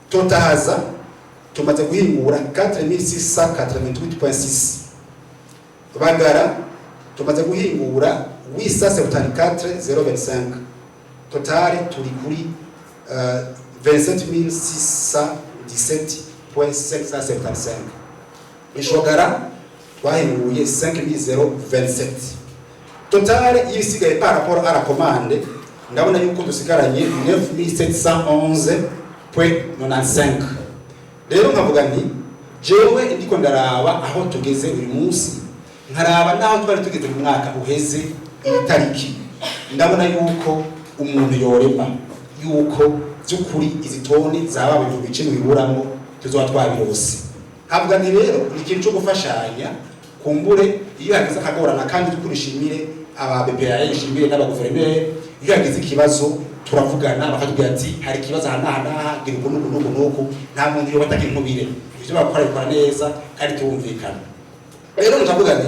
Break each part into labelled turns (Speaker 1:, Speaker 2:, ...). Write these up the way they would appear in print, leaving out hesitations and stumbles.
Speaker 1: Totahaza tumaze guhingura 4688.6. Bagara tumaze guhingura 874,025. Total turi kuri 27 617.575. Ishogara twahinguye 5027. Total y'ibisigaye par rapport à la commande, ndabona yuko dusigaranye 9711.95. Rero nkavuga nti jewe ndiko ndaraba aho tugeze uyu munsi, nkaraba naho twari tugeze mu mwaka uheze iyi tariki, ndabona yuko umuntu yorema yuko by'ukuri izi toni zaba 10,000 biburamo tuzoba twabirose. Nkavuga nti rero ni ikintu cyo gufashanya. Kumbure iyo hagize akagorana, kandi by'ukuri nshimire aba BPA, nshimire n'abaguverineri, iyo hagize ikibazo turavugana, bakatubwira ati hari ikibazo aha n'aha n'aha, gira uku n'uku n'uku n'uku. Nta muntu yoba atagira inkubire, ivyo bakora bikora neza kandi turumvikana. Rero ndavuga nti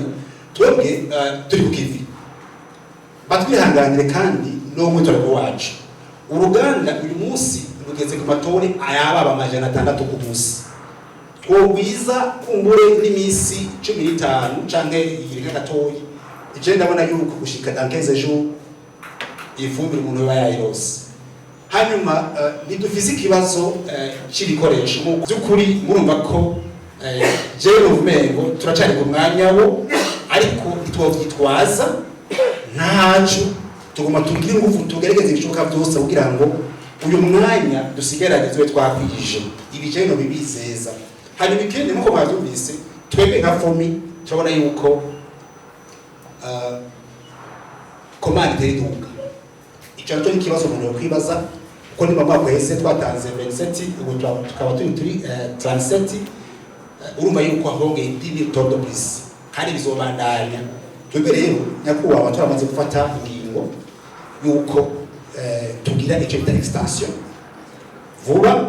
Speaker 1: twebwe turi ku kivi, batwihanganire kandi n'umwitoreko wacu. Uruganda uyu munsi rugeze ku matoni ayababa 600 ku munsi. Twogwiza kumbure n'iminsi 15 canke irenga gatoyi, ije ndabona yuko gushika dans 15 jours ifumbire umuntu yoba yayirose. Hanyuma ntidufise ikibazo c'ibikoresho. Mu by'ukuri murumva ko jewe numva umengo turacari ku mwanya wo, ariko ntitwovyitwaza ntacu. Tuguma tugire ingufu, tugerageze ibishoboka byose kugira ngo uyu mwanya dusigaranye tube twakwije ibi. Jewe no bibizeza. Hanyuma ikindi, nkuko mwavyumvise, twebwe nka FOMI turabona yuko commande itera iduga. Ico naco ni ikibazo umuntu yokwibaza, kuko niba mwaka uheze twatanze 27, ubu tukaba turi 37, urumva yuko hongeye 10 000 tonnes de plus kandi bizobandanya. Twebwe rero, nyakubahwa, turamaze gufata ingingo yuko tugira icyo bita extension vuba,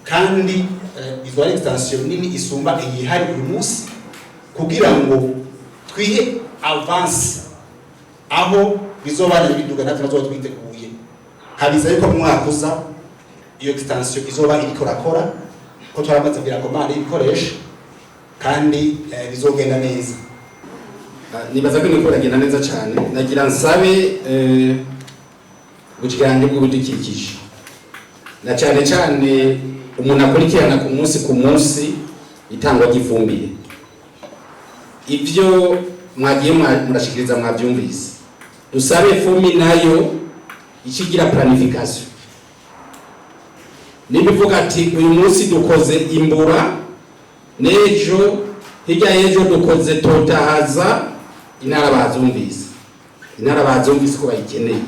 Speaker 1: kandi izo ari extension nini isumba iyihari uyu munsi, kugira ngo twihe avance aho bizobana biduga, natwe nazo twiteguye kabiza yuko mu mwaka uza iyo extension izoba iriko rakora, ko twaramaze kugira commande y'ibikoresho kandi bizogenda neza.
Speaker 2: Nibaza ko niko biragenda neza cyane. Nagira nsabe ubushikiranganji bw'ibidukikije, na cyane cyane umuntu akurikirana ku munsi ku munsi itangwa ry'ifumbire. Ibyo mwagiye murashikiriza mwabyumvise. Dusabe FOMI nayo ikigira planification, niba ivuga ati uyu munsi dukoze imbura, n'ejo hirya y'ejo dukoze Totahaza, intara bazumvise, intara bazumvise ko bayikeneye.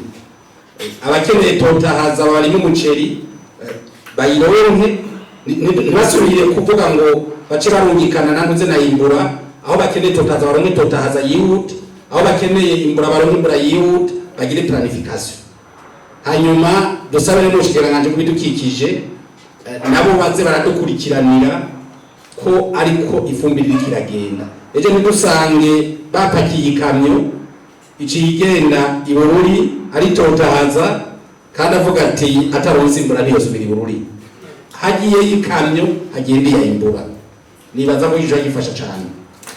Speaker 2: Abakeneye Totahaza barimo umuceri bayironke, ntibasubire kuvuga ngo bace barungikana nantuze na imbura. Aho bakeneye Totahaza baronke Totahaza yihuta, aho bakeneye imbura baronke imbura yihuta, bagire planification. Hanyuma dusabe n'umushikiranganji bw'ibidukikije nabo baze baradukurikiranira ko ariko ifumbire iriko iragenda. Ejo ntidusange bapakiye ikamyo iciye igenda i Bururi ari Totahaza, kandi avuga ati ataronse imbura ntiyosubira i Bururi. Hagiyeyo ikamyo, hagenda iya imbura. Nibaza ko ico gifasha cane,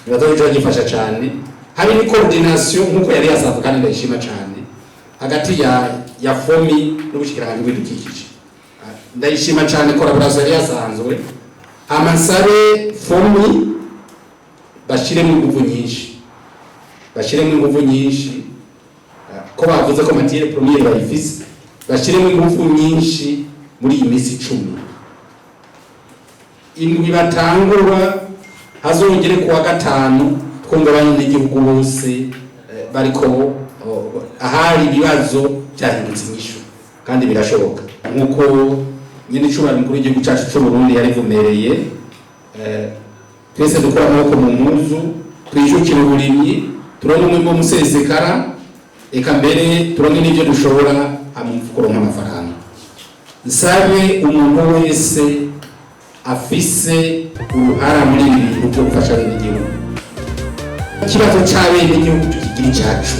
Speaker 2: nibaza ko ico gifasha cane. Hari ni coordination nkuko yari yasanzwe, kandi ndayishima cane, hagati ya FOMI n'ubushikiranganji bw'ibidukikije. Ndayishima cane collaboration yari yasanzwe. Hama nsabe FOMI bashiremo inguvu nyinshi, bashiremo inguvu nyinshi, ko bavuze ko matière première bayifise, bashiremo inguvu nyinshi muri iyi minsi 10, indwi batangura, hazongere kuwa gatanu, twumva abanyagihugu bose bariko ahari ibibazo byahindutse inyishu, kandi birashoboka nk'uko nyine icubahiro mukuru w'igihugu cyacu cy'u Burundi yarivumereye. Twese dukura amaboko mu mpuzu, twijukire uburimyi, turonke umwimbu w'umusesekara, eka mbere turonke n'ibyo dushobora hama umufuko uronke amafaranga. Nsabe umuntu wese afise uruhara muri ibi bintu byo gufasha abenegihugu, ikibazo c'abenegihugu tukigira icacu.